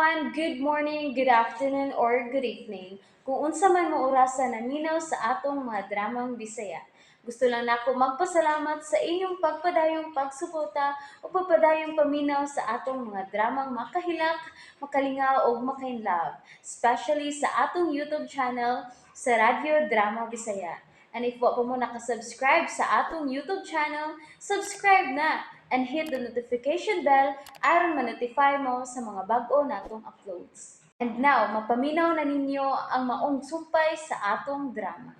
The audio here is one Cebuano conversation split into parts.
Everyone! Good morning, good afternoon, or good evening. Kung unsa man mo orasa naminaw sa atong mga dramang Bisaya. Gusto lang nako magpasalamat sa inyong pagpadayong pagsuporta o pagpadayong paminaw sa atong mga dramang makahilak, makalingaw o makainlove, especially sa atong YouTube channel sa Radyo Drama Bisaya. And if wa pa mo nakasubscribe sa atong YouTube channel, subscribe na and hit the notification bell aron ma-notify mo sa mga bag-o natong uploads. And now, mapaminaw na ninyo ang maong sumpay sa atong drama.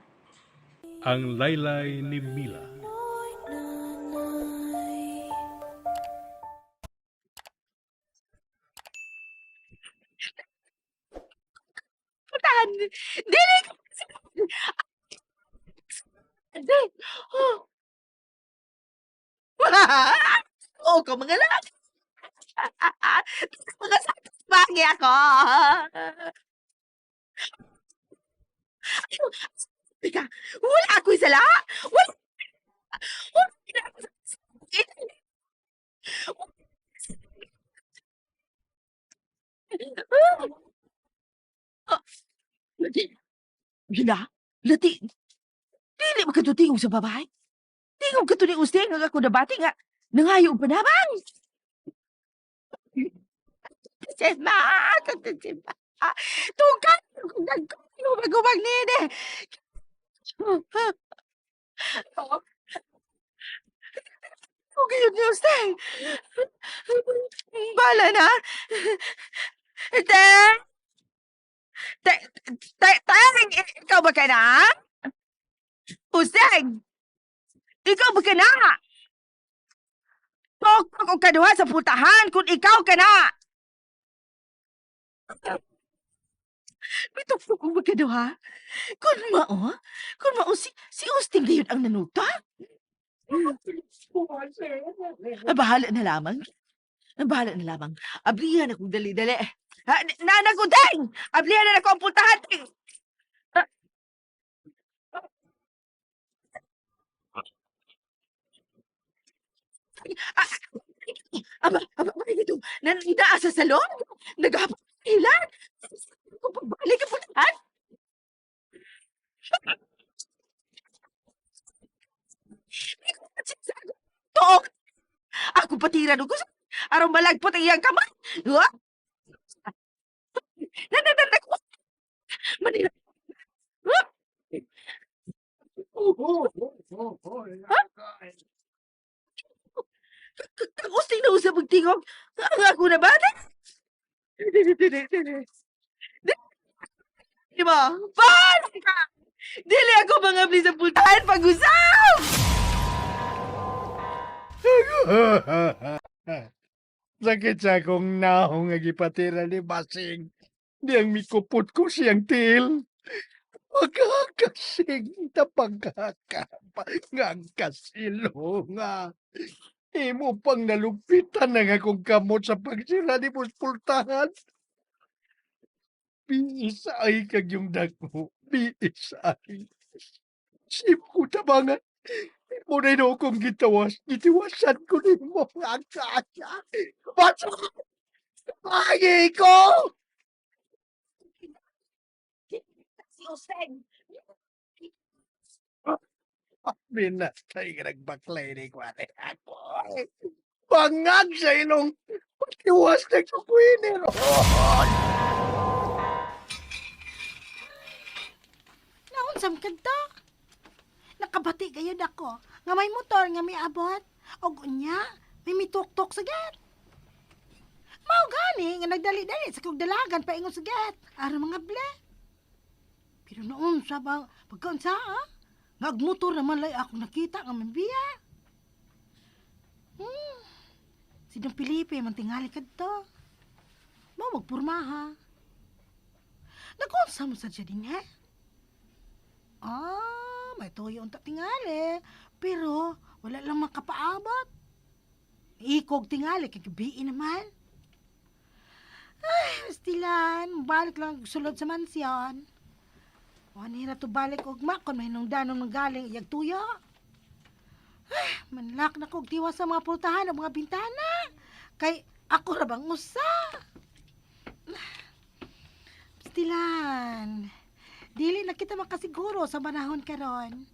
Ang Laylay ni Mila. Putahan! Dili ko! Hindi! Oh. Oo ko mga lak! Mga satisfagi ako! Teka, wala ako'y sala! Wala! Wala ako sa Lati! Gina! Lati! Dili man kadto tingog sa babae. Tingog ka to ni Usting nga ako nabati nga nangayo og panabang. Sema! Sema! Tungkal! Nagkumagumag nini! Okay yun ni Usting. Bala na. Te! Te! Te! Teng! Ikaw ba ka na? Usting! Ikaw ba ka na? Tok og kaduha sa putahan kung ikaw ka na! Mituktok og magkaduha? Kung mao si Usting gayon ang nanuta? Ah, bahala na lamang. Ah, bahala na lamang. Ablihan akong dali-dali. Ha, nana ko, Teng! Ablihan na nako ang putahan, Teng! Ah. Ah, aba, aba, aba, ito. Nandaa sa salon? Naghapon ilan? Kung pagbalik ang putahan? Tuok! Ako patiran ko sa aron malagpot ang iyang kamay. Ha? Nananana ko. Manila. Ha? Ha? Kagusting na usap magtingog. Ang ako na ba? Dili, dili, dili. Di ba? Paano ka? Dili ako mga sa pultahan pag-usap! Sakit sa akong naong nga gipatira ni Basing. Di ang mikupot ko siyang tiil. Pagkakasing ta pagkakasilo nga. Imo pang nalugpitan ang akong kamot sa pagsira ni Puspultahan. Biis ay kag yung dako. Biis ay. Simo ko tabangan. Mo na akong gitawas. Gitiwasan ko ni mo nga kaya. Basta! Ay ko! Si Useng! Minatay ka nagbaklay ni Kwate ako. Bangag sa ilong. Patiwas na kukwini ron. Naunsam kadto? Nakabati gayud ako nga may motor nga miabot og unya may mituktok sa gate. Mao gani nga nagdali-dali sa kog dalagan paingon sa gate aron mga ble. Pero noon sa ba pagkaunsa ah? Ngagmotor naman lay ako nakita nga mabiya. Si Don Felipe man tingali kadto. Mao magpurma ha. Nakunsa mo sa siya din ha? Ah, may tuyo unta tingali. Pero wala lang makapaabot. Ikog tingali kay gabii naman. Ay, stilan, balik lang sulod sa mansyon. Wanira to balik ugma kon may nungdanon ng galing iyag tuyo. Ay, manlak na kog tiwa sa mga pultahan o mga bintana. Kay ako ra bang usa. Pastilan. Dili na kita makasiguro sa panahon karon.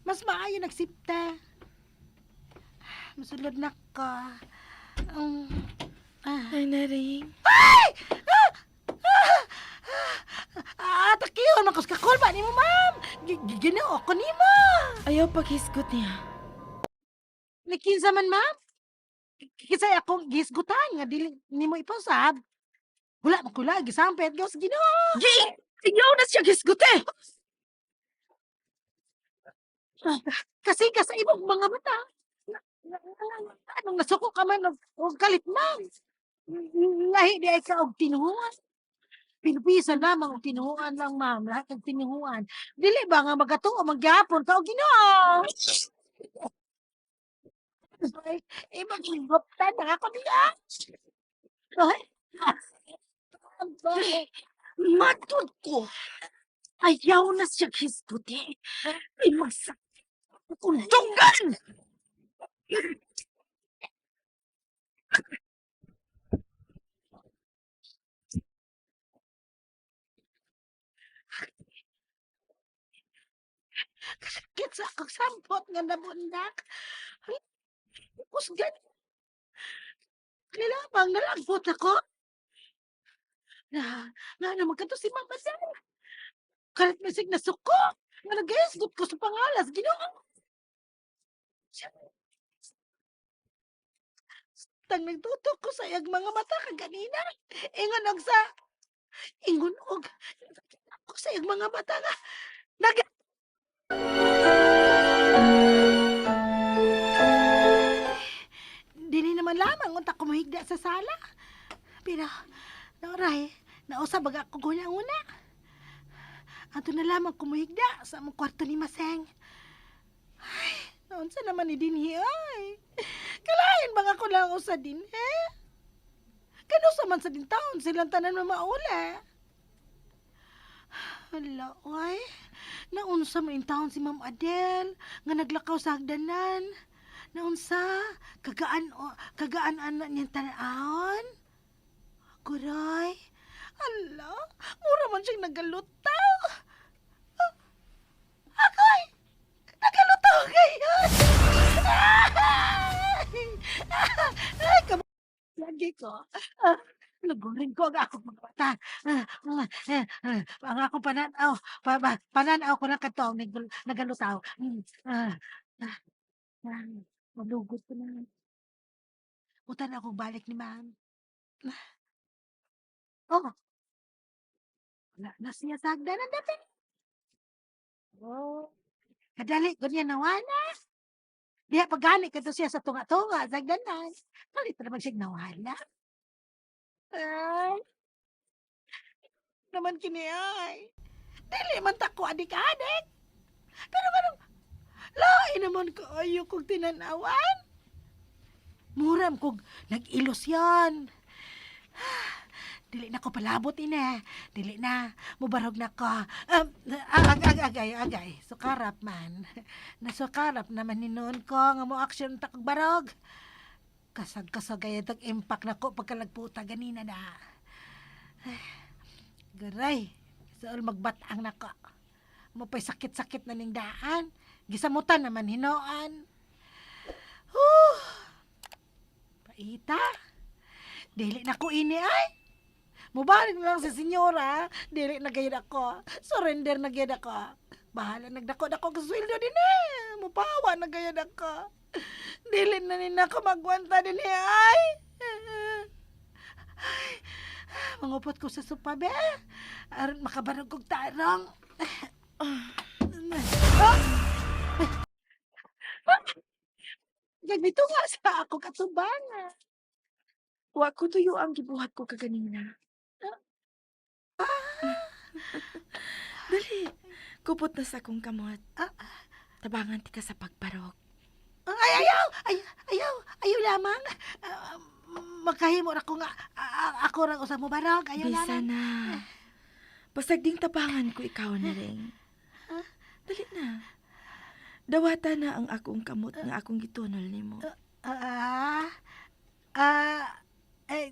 Mas maayo nagsipta. Masulod na ka. Ah. Ay, Naring. Ah, takiyon man kus kakulba nimo, ma'am. Ginoo ko nimo. Ayaw paghisgot niya. Ni kinsa man, ma'am? Kinsay akong gihisgutan nga dili nimo ipausab. Wala man kula gisampet gawas Ginoo. Gi! Ayaw na siya hisgot eh! Kasi ka sa imong mga mata. Anong nasuko ka man og kalit, ma'am. Lahi di ay ka og tinuhuan. Pinupisa lamang og tinuhuan lang, ma'am. Lahat ng tinuhuan. Dili ba nga magatuo magyapon ka og Ginoo? Ay, ibang hingoptan na ako niya. Ay, ay, Matod ko! Ayaw na siya hisgot eh. Ay, magsakit akong dunggan! Kasakit sa akong sampot nga nabundak. Ay, kusgan. Nilamang nalagpot ako. Na, nga naman kato si Mama Sel. Kalit masig na suko. Nga nag-esgot ko sa pangalas. Ginoo. Tang nagtutok ko sa iyang mga mata kaganina. Ingon og sa ingon og ko sa iyang mga mata nga nag. Dili naman lamang unta ko mahigda sa sala. Pero naoray, nausa baga ako guna-una. Ato na lamang kumuhigda sa among kwarto ni Maseng. Ay, naunsa naman ni dinhi ay. Kalain bang ako lang usa dinhi? Kanusa man sa din taon silang tanan mamaula. Hala, oy. Naunsa man in taon si Ma'am Adele nga naglakaw sa hagdanan. Naunsa kagaan o kagaan ana niyang tan-awon. Kuray. Ala, mura man siyang nagalutaw. Ah, ako'y nagalutaw ngayon. Ay, lagi ko. Ah, lugurin ko ang akong mga mata. Ah, ah, ah, ah, ang akong pananaw, pananaw ko ng katong nagalutaw. Ah, ah, ah, malugot ko na. Utan akong balik ni ma'am. Oh. Wala na siya sa hagdanan dati. Oh. Kadali ko niya nawala. Diha pagani kadto siya sa tunga-tunga sa hagdanan. Palit na naman siya nawala. Ay. Naman kini ay. Dili man ta ko adik-adik. Pero ganun, lain naman kaayo kog tinanawan. Muram kog nag-ilusyon. Dili na ko palabot ina. Dili na. Mubarog na ko. Ag, ag, agay, agay. Sukarap man. Nasukarap naman ni noon ko nga mo action ta kog barog. Kasag-kasag ay tag impact na ko pagkalagputa ganina na. Ay, garay. Saol magbatang na ko. Mapay sakit-sakit na ning daan. Gisamutan naman hinoan. Huh. Paita. Dili na ko ini ay. Mubalik na lang si senyora. Dili na gayud ako. Surrender na gayud ako. Bahala nagdako-dako ka sweldo din eh. Mupawa na gayud ako. Dili na ni nako magwanta din eh ay. Ay, mangupot ko sa sopa be. Aron makabarog kog tarong. Ah! Ganito nga sa ako katubangan. Wa ko tuyo ang gibuhat ko kaganina. Dali, kupot na sa akong kamot. Ah. Tabangan ti ka sa pagbarog. Ay, ayaw! Ay, ayaw! Ayaw lamang! Ah, makahimo ra ko nga ako ra usa mo barog. Ayaw Bisa lamang. na. Basag ding tabangan ko ikaw na rin. Dali na. Dawata na ang akong kamot nga akong gitunol nimo. Ah, ah, eh,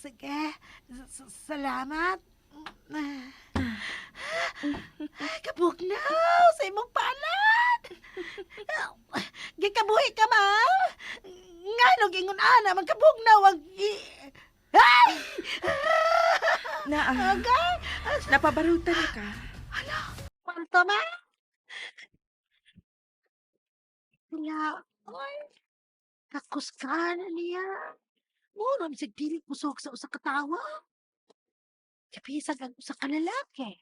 sige. Salamat. Ay, kabugnaw sa imong palad. Gikabuhi ka, ma'am. Nganong ingon ana man kabugnaw ang Ay! Naa, Agay! napabarutan na ka. Kwarta, ma? Niya, ay, kakusgan na niya. Muro, bisag dili kusog sa usa ka tawo. Kapisag ang usa ka lalaki.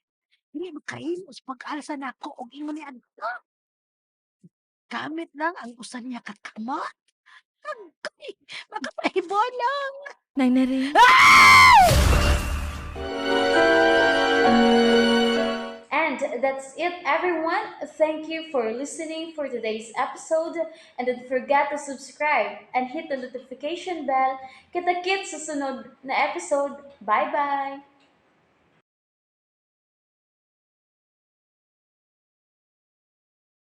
Dili makahimo sa pag-alsa nako og ingon ni adto. Gamit lang ang usa niya ka kamot. Agay, makapahibo lang. Nang Naring, And that's it, everyone. Thank you for listening for today's episode. And don't forget to subscribe and hit the notification bell. Kita-kits sa sunod na episode. Bye-bye!